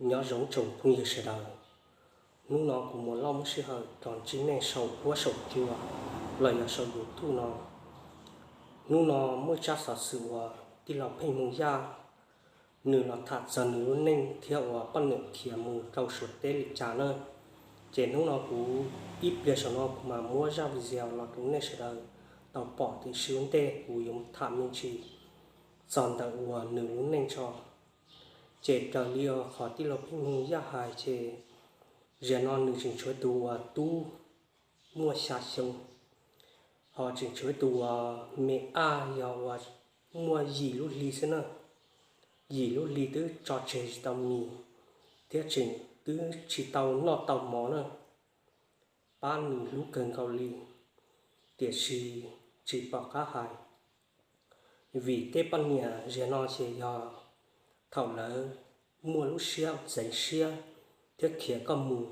Nyob zoo tsoom phooj ywg sawv daws, hnub no kuv Muas Lauj muab sij hawm los ntsib nej saum huab saum cua los yog saum YouTube no. Hnub no muaj ib tsab xov xwm uas tij laug Pheej Hmoo Yaj, nws los tham txog nws lub neej thiab uas poj niam khiav mus rau Suav teb li cas na. Ces hnub no kuv ib pliag saum no kuv mam muab zaj video los rau nej sawv daws tau pom, tiam sis ua ntej kuv yuav tham me ntsis txog ntawm uas nws lub neej tso. Ces raws li qhov tij laug Pheej Hmoo Yaj hais ces, zaum no nws tseem tshuav tus uas tub muaj xya xyoo, ho tseem tshuav tus uas me ab yog uas muaj yim lub hli xwb na. Yim lub hli twb tso tseg tsis tau mis, thiab tseem twb tsis tau noj tau mov na. Pab nws hlub kawg nkaus li, tiam sis tsis pom qab hais, vim tej poj niam zaum no ces yog thaum lawv muaj lub siab ntxeev siab thiab khiav koj mus,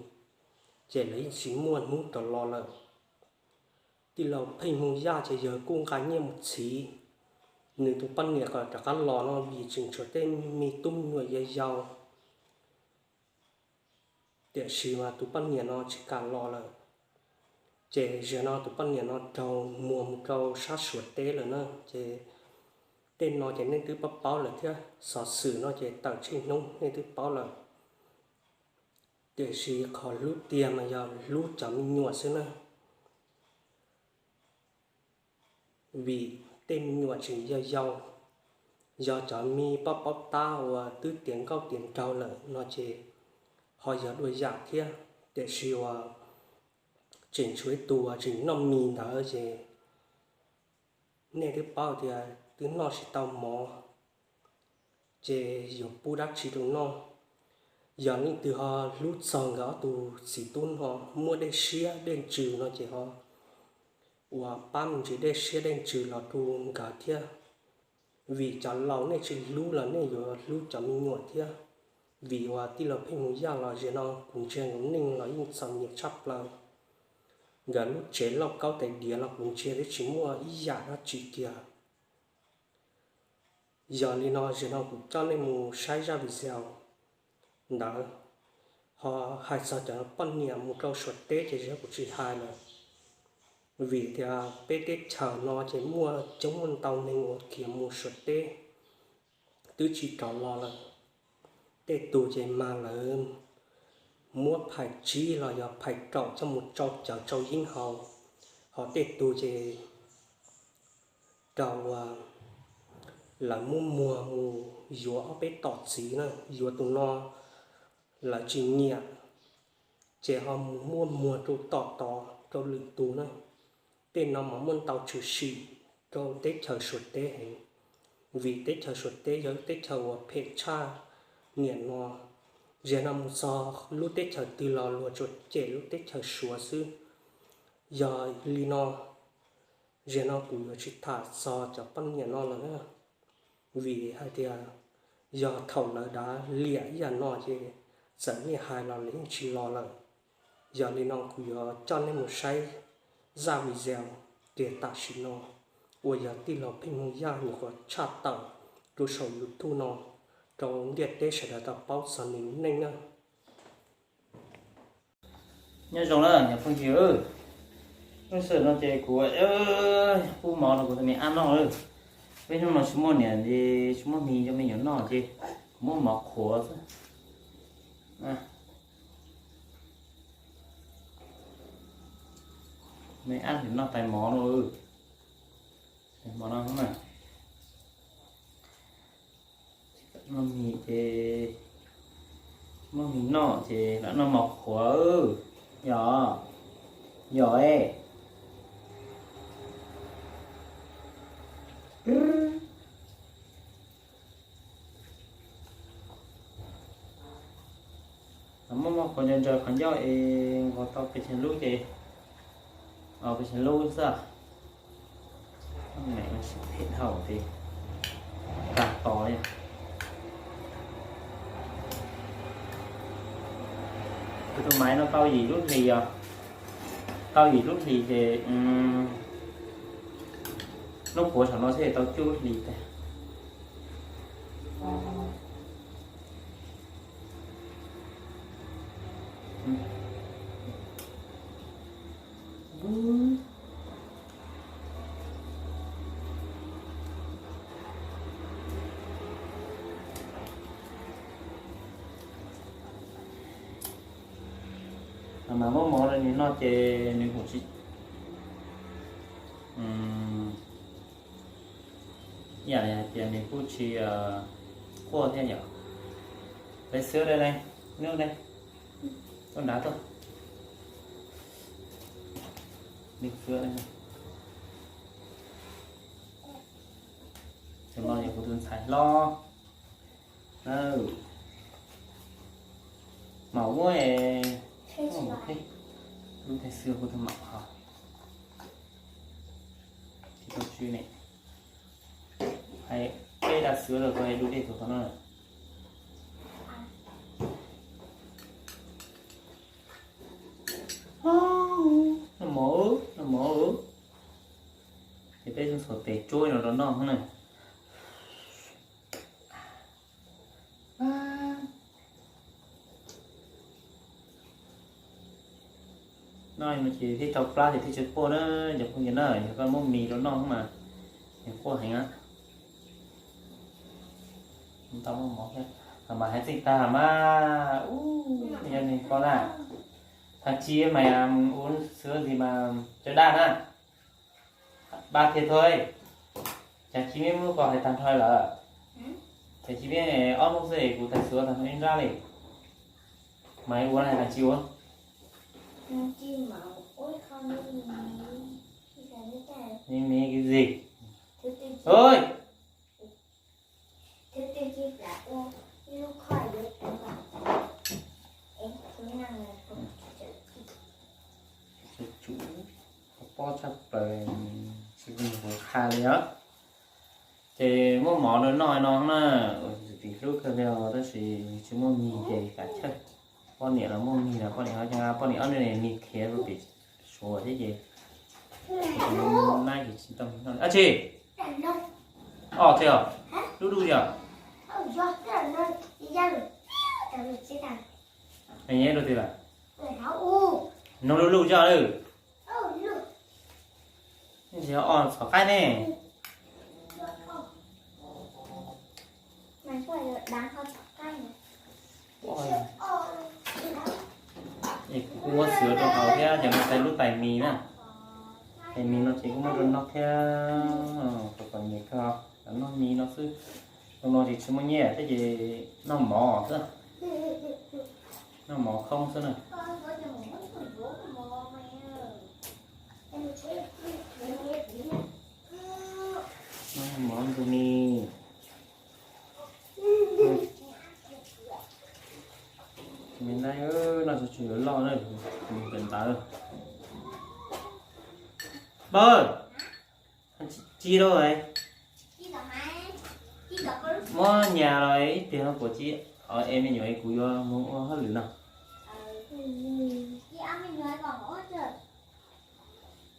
ces lawv yeej tsis muaj hnub rov los lawm. Tij laug Pheej Hmoo Yaj ces yog kuj nqa nyiaj mus txhiv nws tus poj niam kom rov qab los no vim tseem tshuav tej me tub me nyuam yau yau, tiam sis mas tus poj niam no tsis kam los lawm. Ces zaum no tus poj niam no raug muag mus rau sab Suav teb lawm na. Ces tej no ces nej twb paub paub lawm thiab, xov xwm no ces tawm tsheej hnub nej twb paub lawm. Tiam sis qhov hlub tiag mas yog hlub cov me nyuam xwb na, vim tej me nyuam tseem yau yau, yog cov me poj paub tab uas twb tiav nkauj tiav nraug lawm no ces ho yog dua yam thiab. Tiam sis uas tseem tshuav ib tug uas tseem noj mis ntawd ces nej twb paub tias twb noj tsis tau mov, ces yuav pub dab tsi rau noj. Yog leej twg ho hlub txog nkawd ob tug txiv tub no, muaj dej siab dej ntsws no ces ho uas pab me ntsis dej siab dej ntsws los rau nkawd thiab, vim cov laus nej tsis hlub los nej yuav hlub cov me nyuam thiab. Vim uas tij laug Pheej Hmoo Yaj los zaum no kuv ntsia nkawd neej los yeej txom nyem tshaj plaws. Nkawd lub tsev lauj kaub tais diav los kuv ntsia twb tsis muaj ib yam dab tsi kiag. Yog li no zaum no kuv coj nej mus saib zaj video ntawd. Ho hais txog cov poj niam mus rau Suav teb ces zaum no kuv tsis hais lawm, vim tias peb teb chaws no ces muaj coob muaj ntau neeg uas khiav mus Suav teb twb tsis rov los lawm. Tej tug ces mas lawv muab phais tsib los yog phais raum coj mus tsau cawv tsau yeeb haus, ho tej tug ces rau uas lawv muab muag mus yuav ob peb tom txiv na, yuav tus no lawv tsis nyiam, ces ho mus muab muag rau tom tod rau lwm tus na. Tej no mas muaj ntau tshwm sim rau teb chaws Suav teb heev, vim teb chaws Suav teb yog lub teb chaws uas phem tshaj niam no. Zaum no mus txog lub teb chaws twg los luag tsuas cem lub teb chaws Suav xwb. Yog li no, zaum no kuv yuav tsis tham txog cov poj niam no lawm na, vim hais tias yog thaum lawv dav liam ib yam no ces txawm nej hais los lawv yeej tsis los lawm. Yog li no kuv yuav coj nej mus saib zaj video tias tam sim no uas yog tij laug Pheej Hmoo Yaj nyuam qhuav tshaj tawm rau saum YouTube no rau ntiaj teb sawv daws tau paub txog nws lub neej na. Nyob zoo na cov phooj ywg, lub sij hawm no ces kuv pub mov rau kuv tus me ab noj. Peb hnub no tsis muaj niam tsis muaj mis coj me nyuam noj ces kuv muab mov qhuav xwb. Me ab noj tais mov no, mov no na. Noj mis ces, muab mis noj ces lam noj mov qhuav. Yog, yog es. Muab mov qhuav ntsaws ntsaws qhov ncauj es nkaus tau pes tsawg lub ces, pes tsawg lub xwb. Phem dhau ces tag tos li. Kuv tus maiv no tau yim lub hlis os. Tau yim lub hlis ces hnub puav saum no thiaj tau cuaj lub hlis tag. Mas muab mov rau nws noj ces nws kuj tsis, ib yam li hais tias nws kuj tsis quaj thiab yom. Peb xwb dai ne, nub dai, tuaj nrad tuaj. Nws xwb dai ne. Tus no yog kuv tus ntxhais hlob. Maum muab, lub thaij xwb kuv tus maum hos. Tsis tau tsw ne. Hais peb dag xwb los kuv hais dub dej tus qhov no. Noj mov, noj mov. Ces peb txhom tes tsuab no rau noj na. No ces thiaj tau plab ces thiaj tsis quaj na, cov phooj ywg na, yog koj muab mis rau noj mas nws quaj heev na. Tau muab mov thiab, mas hais txij tag mas, ub, yog nws ko na, thằng Chi mày uống sữa gì mà trời đa na. Ba thiaj thôi. Cas Chi Miab muab koj hais tag nrho lawm. Cas Chi Miab ob hnub xwb es kuv tais xua tag nrho ib nrab li. Mas ua na, thằng Chi ua. Miab miab cái gì? Ôi. Tsov tsov, pob tshaj plaws, tsis muaj hauv qha li os. Ces muab mov rau noj no na, txiv hlub kawg li os, tab sis tsis muaj mis ces kav chawj. Poj niam los muaj mis los poj niam ho, poj niam ob niag mis khiav rau pem Suav thiab ces nab ces tsis tau noj. Ab tsi, ob tsi os, dub dub tsi os. Nws nyob rau twg lawm? Nug luj luj tso lawm. Ntsis ob txhom qaib ne. Es kuv kuj muab xwb rau hauv thiab, ces no tais lub tais mis na. Tais mis no ces kuj muab rau noj thiab, kom kom nyiam kawg, noj mis no xwb. Tus no ces tsis muaj nyiaj thiab ces noj mov xwb, noj mov khoob xwb na. Noj mov tus ni. Nws nai no tsis yuav loj na, nws pem ntawd. Pawg, ci rau, muab nyas los ib pliag no puas ci. Es me nyuam, kuv yuav mus ua hauj lwm no.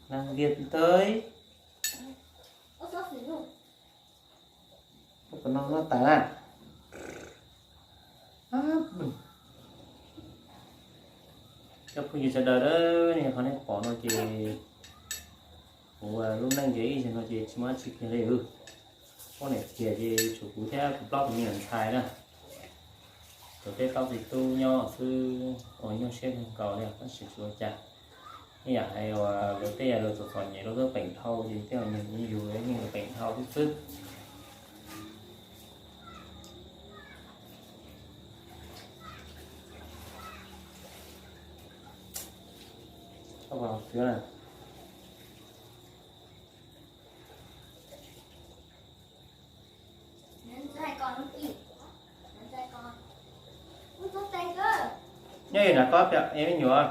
Làm việc tới. Ua no no tas na. Cov phooj ywg sawv daws, nej qhov nej pom no ces kuv lub neej ces ib zaug no ces tsis muaj dab tsi kiag li. Poj niam tiag ces tshuav kuv thiab kuv plaub tus me nyuam ntxhais na. Kuv tej plaub txiv tub nyob xwb uas nyuaj siab kawg nkaus li tab sis tsis ua cas. Ib yam hais uas lawv tej yam lawv txom txom nyem rau tuab peem dhau ces tej uas nyias yug yeej peem dhau xwb xwb. Xwb na. Nyob yog nram koj pem es me nyuam,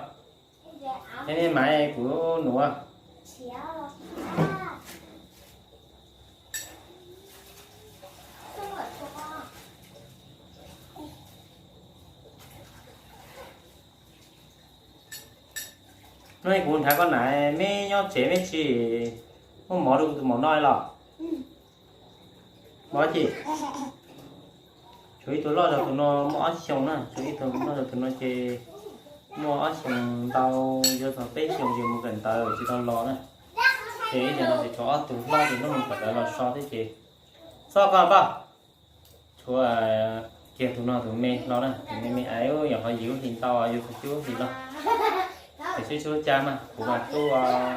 es nej mas kuv nuv. Hnub kuv nrhav koj na, meb nyob tsev meb tsis muab mov rau kuv tus maum no los? Mov ces tshuav ib tug loj zog tus no muaj ob xyoos na, tshuav ib tug loj zog tus no ces muaj ob xyoos ntau, yuav txog peb xyoos ces mus kawm ntawv tsis tau los na. Ces ib yam no ces tshuav ob tug hlob ces hnub no kom lawv los so thiab ces txhob koj pab, tshuav kiag tus no tus me hlo na, tus me me ais yog qhov yim lub hlis ntau, yuav txog cuaj lub hlis no. Ces sib tsuj cab mas kuv mas tuaj